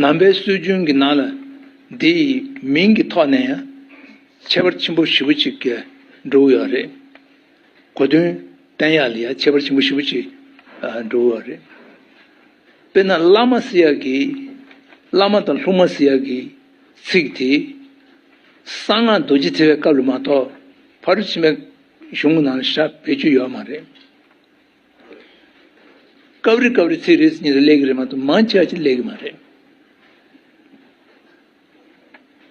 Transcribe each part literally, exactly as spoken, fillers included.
ནང་པའི་སྲོལ་རྒྱུན་གྱི་ནང་ལ་འདི་ཡི་མིང་གི་ཐོག་ནས་ཡང་ཁྱད་པར་ཆེན་པོ་ཞེ་པོ་ཅིག་གི་འགྲོ་གི་ཡོད་རེད། གོ་དོན་བསྟན་ཡག་ལ་ཡང་ཁྱད་པར་ཆེན་པོ་ཞེ་པོ་ཅིག་ཨ་འགྲོ་གི་ཡོད་རེད། དཔེར་ན་བླ་མ་ཟེར་ཡག་གི། བླ་མ་དང་སློབ་མ་ཟེར་ཡག་གི་ཚིག་དེ། གསང་སྔགས་རྡོ་རྗེ་ཐེག་པའི་སྐབས་ལ་མ་གཏོགས་ཕ་རོལ་ཕྱིན་པའི་གཞུང་གི་ནང་ལ་ཞེ་དྲག་བེད་སྤྱོད་ཡོད་མ་རེད། སྐབས་རེ་སྐབས་རེ་ཚིག་རེ་གཉིས་རེ་སླེབས་ཀྱི་རེད་མ་གཏོགས་མང་ཆེ་བ་ཅིག་སླེབས་ཀྱི་མ་རེད།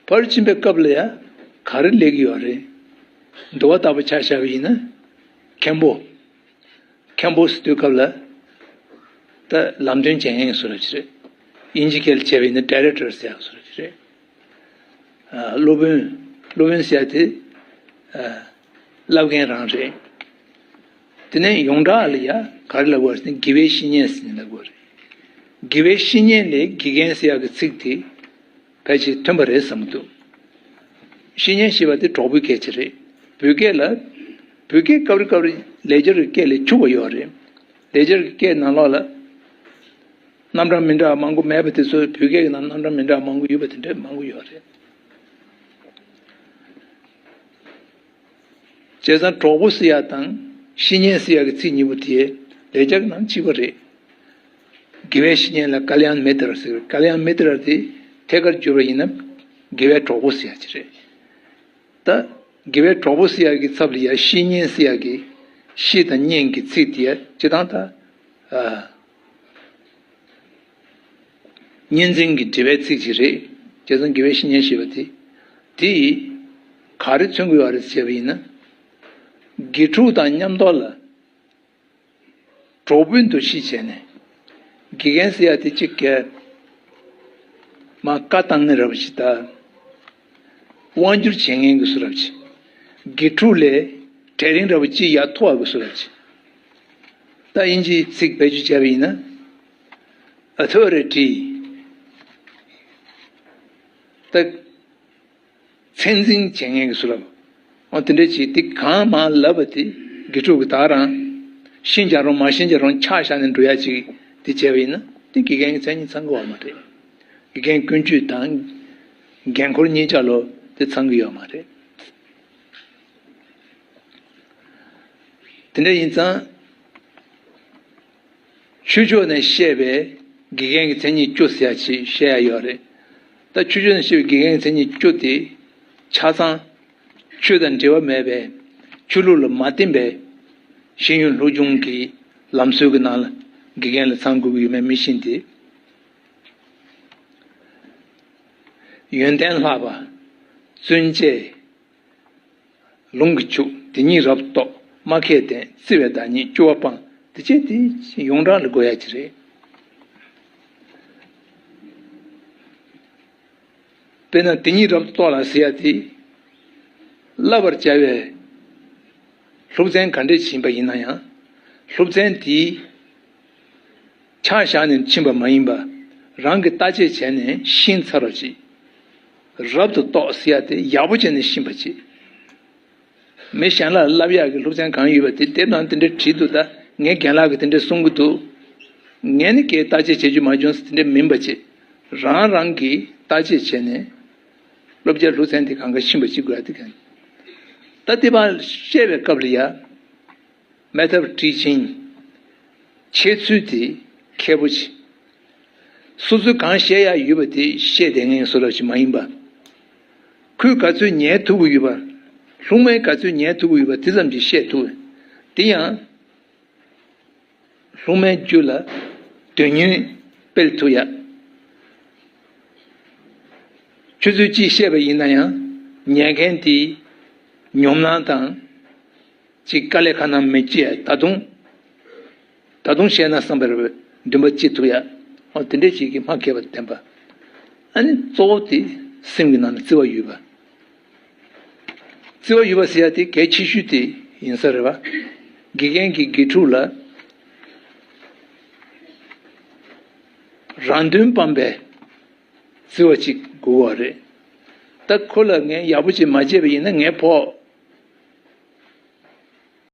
ཕར་ཕྱིན་པའི་སྐབས་ལ་ཡང་ག་རེ་སླེབས་ཀྱི་ཡོད་རེད། འདུལ་བ་ལྟ་བུ་ཆ་བཞག་པ་ཡིན་ན། མཁན་པོ། མཁན་པོ་ཟེར་དུས་སྐབས་ལ། ད་ལམ་སྟོན་བྱེད་མཁན་གྱི་བཟོ་འདྲ་ཅིག་རེད། དབྱིན་ཇི་སྐད་ལ་བྱས་པ་ཡིན་ན་ཌའི་རེག་ཊར་ཟེར་ཡག་བཟོ་འདྲ་ཅིག་རེད། ཨ། སློབ་དཔོན། སློབ་དཔོན་ཟེར་ཡག་དེ། ཨ། བསླབ་མཁན་རང་རེད། དེ་ནས་ཡོངས་གྲགས་ལ་ཡ་ག་རེ་ལབ་དགོས་རེད་ཟེར་ན་དགེ་བའི་བཤེས་གཉེན་ཟེར་ནས་ལབ་དགོས་རེད། དགེ་བའི་བཤེས་གཉེན་ལས་དགེ་རྒན་ཟེར་ཡག་གི་ཚིག་དེ་ཕལ་ཆེར་ཐོན་པ་རེད་བསམ་གྱི་འདུག་བཤེས་གཉེན་ཞེས་པ་དེ་གྲོགས་པོའི་སྐད་ཆ་རེད། བོད་སྐད་ལ། བོད་སྐད་སྐབས་རེ་སྐབས་རེ་ལེགས་སྦྱར་གྱི་སྐད་ལས་འཁྱུག་པ་ཡོད་རེད། ལེགས་སྦྱར་གྱི་སྐད་ནང་ལོགས་ལ། རྣམ་གྲངས་མི་འདྲ་བ་མང་པོ་མེད་པ་དེ་ཚོ་བོད་སྐད་ཀྱི་ནང་རྣམ་གྲངས་མི་འདྲ་བ་མང་པོ་ཡོད་པ་དེ་འདྲ་མང་པོ་ཡོད་རེད། བྱས་ཙང་གྲོགས་པོ་ཟེར་ཡག་དང་བཤེས་གཉེན་ཟེར་ཡག་གི་ཚིག་གཉིས་པོ་དེ་ལེགས་སྦྱར་གྱི་ནང་གཅིག་པ་རེད། དགེ་བའི་བཤེས་གཉེན་ལ་ཀལ་ཡཱན་མི་ཏྲ་ཟེར། ཀལ་ཡཱན་མི་ཏྲ་དེ་ཐད་ཀར་བསྒྱུར་བ་ཡིན་ན་དགེ་བའི་གྲོགས་པོ་ཟེར་ཡག་ཅིག་རེད། ད་དགེ་བའི་གྲོགས་པོ་ཟེར་ཡག་གི་ཚབ་ལ་ཡ་བཤེས་གཉེན་ཟེར་ཡག་གི་བཤེས་དང་གཉེན་གྱི་ཚིག་དེ་ཡ་སྤྱིར་བཏང་ད། ཨ། གཉིས་འཛིན་གྱི་འབྲེལ་བའི་ཚིག་ཅིག་རེད། བྱས་ཙང་དགེ་བའི་བཤེས་གཉེན་ཞེས་པ་དེ། དེ་ཡིས་ག་རེ་མཚོན་གྱི་ཡོད་རེད་ཟེར་བ་ཡིན་ན། དགེ་ཕྲུག་དང་མཉམ་དུ་ལ་གྲོགས་པོའི་འདུ་ཤེས་བྱས་ནས། དགེ་རྒན་ཟེར་ཡག་དེ་གཅིག་གི་མ་བཀའ་བཏང་མཁན་འདྲ་པོ་ཞིག་དང་། དབང་སྒྱུར་བྱེད་མཁན་གྱི་བཟོ་འདྲ་པོ་ཞིག་དགེ་ཕྲུག་ལས་གྲལ་རིམ་འདྲ་པོ་གཅིག་ཡར་མཐོ་བ་གི་བཟོ་འདྲ་པོ་ཞིག་ད་དབྱིན་ཇིའི་ཚིག་བེད་སྤྱོད་བྱས་པ་ཡིན་ན། ཨོ་ཐོ་རི་ཊི། ད། མཚན་འཛིན་བྱེད་མཁན་གྱི་བཟོ་འདྲ་པོ། འོ་དེ་འདྲ་ཅིག་དེ་གང་མང་ལབ་པ་དེ་དགེ་ཕྲུག་གི་ད་རང་ཤེས་ཀྱང་རུང་མ་ཤེས་ཀྱང་རུང་ཆ་བཞག་ནས་འགྲོ་ཡག་ཅིག་དེ་བྱས་པ་ཡིན་ན་དེ་དགེ་རྒན་གྱི་མཚན་ཉིད་ཚང་གི་ཡོད་མ་རེད། དགེ་རྒན་ཀུན་སྤྱོད་དང་འགན་འཁུར་གཉིས་ཆ་ལོ་དེ་ཚང་གི་ཡོད་མ་རེད། དེ་འདྲ་ཡིན་ཙང་། ཆོས་ཕྱོགས་ནས་བཤད་པའི་དགེ་རྒན་གྱི་མཚན་ཉིད་བཅུ་ཟེར་ཡག་ཅིག་བཤད་ཡག་ཡོད་རེད། ད་ཆོས་ཕྱོགས་ནས་བཤད་པའི་དགེ་རྒན་གྱི་མཚན་ཉིད་བཅུ་དེ་ཆ་ཚང་ཆོས་དང་འབྲེལ་བ་མེད་པའི་ཆོས་ལུགས་ལ་མ་བརྟེན་པའི་ཤེས་ཡོན་སློབ་སྦྱོང་གི་ལམ་སྲོལ་གྱི་ནང་ལ་དགེ་རྒན་ལ་ཚང་དགོས་ཀྱི་ཡོད་མེད་མི་ཤེས་ཏེ། ཡོན་ཏན་ལྷག་པ། བརྩོན་བཅས། ལུང་གིས་ཕྱུག་དེ་ཉིད་རབ་ཏུ་རྟོགས། སྨྲ་མཁས་ལྡན། བརྩེ་བའི་བདག་ཉིད་སྐྱོ་བ་སྤངས། དེ་བྱས་དེ་ཡོངས་གྲགས་ལ་དགོས་ཡག་ཅིག་རེད། དཔེར་ན་དེ་ཉིད་རབ་ཏུ་རྟོགས་ལ་ཟེར་ཡག་དེ། བསླབ་པར་བྱ་བའི་སློབ་ཚན་ག་འདྲས་ཕྱིན་པ་ཡིན་ན་ཡང་། སློབ་ཚན་དེའི་ཆ་བཞག་ནས་ཕྱིན་པ་མ་ཡིན་པ། རང་གིས་བརྟག་དཔྱད་བྱས་ནས་ཤེས་ཚར་བ་ཅིག་རབ་ཏུ་རྟོགས་ཟེར་ཡག་དེ་ཡག་པོ་བྱས་ནས་ཤེས་པ་ཅིག་མི་གཞན་ལ་བསླབ་ཡག་གི་སློབ་ཚན་གང་ཡོད་པ་དེ་དེབ་ནང་དེ་འདྲ་བྲིས་འདུག་ད་ངའི་རྒན་ལགས་ཀྱིས་དེ་འདྲ་གསུང་གི་འདུག་ངས་ནི་གའི་བརྟག་དཔྱད་བྱེད་རྒྱུ་མ་བྱུང་ཟེར་དེ་འདྲ་མིན་པ་བྱེད། རང་རང་གིས་བརྟག་དཔྱད་བྱས་ནས་སློབ་བྱ་སློབ་ཚན་དེ་གང་ག་ཤེས་པ་ཅིག་དགོས་ཡ་དེ་གང་། ད་དེ་བ་བཤད་པའི་སྐབས་ལ་ཡ། Method of teaching། འཆད་ཚུལ་དེ་མཁས་པོ་བྱེད། སོ་སོས་གང་བཤད་ཡག་ཡོད་པ་དེ་བཤད་བསྡད་མཁན་བཟོ་འདྲ་ཞིག་མ་ཡིན་པ། ཁོས་ག་ཚོད་ཉན་ཐུབ་ཀྱི་ཡོད་པ། སློབ་མས་ག་ཚོད་ཉན་ཐུབ་ཀྱི་ཡོད་པ་དེ་ཙམ་གྱིས་བཤད་ཐུབ། དེ་ཡང་སློབ་མའི་རྒྱུད་ལ་དོན་སྙིང་སྤེལ་ཐུབ་ཡག་ཆུ་ཚོད་གཅིག་བཤད་པ་ཡིན་ན་ཡང་ཉན་མཁན་དེའི་ཉོབ་སྣང་དང་། ཅིག་དཀའ་ལས་ཁག་ན་མི་སྐྱེ་ཡ་ད་དུང་། ད་དུང་བཤད་ན་བསམ་པའི་འདུན་པ་སྐྱེ་ཐུབ་ཡ། འོ་དེ་འདྲ་ཞིག་གི་མ་མཁས་པ་ལྡན་པ། ཨ་ནི་གཙོ་བོ་དེ་སེམས་ཀྱི་ནང་ལ་བརྩེ་བ་ཡོད་པ། བརྩེ་བ་ཡོད་པ་ཟེར་ཡ་དེ་གལ་ཆེ་ཤོས་དེ་ཡིན་ས་རེད་བ། དགེ་རྒན་གྱིས་དགེ་ཕྲུག་ལ་རང་དོན་སྤངས་པའི་བརྩེ་བ་ཅིག་དགོས་པ་རེད། ད་ཁོ་ལ་ངས་ཡག་པོ་ཅིག་མ་བྱས་པ་ཡིན་ན་ངའི་ཕོགས་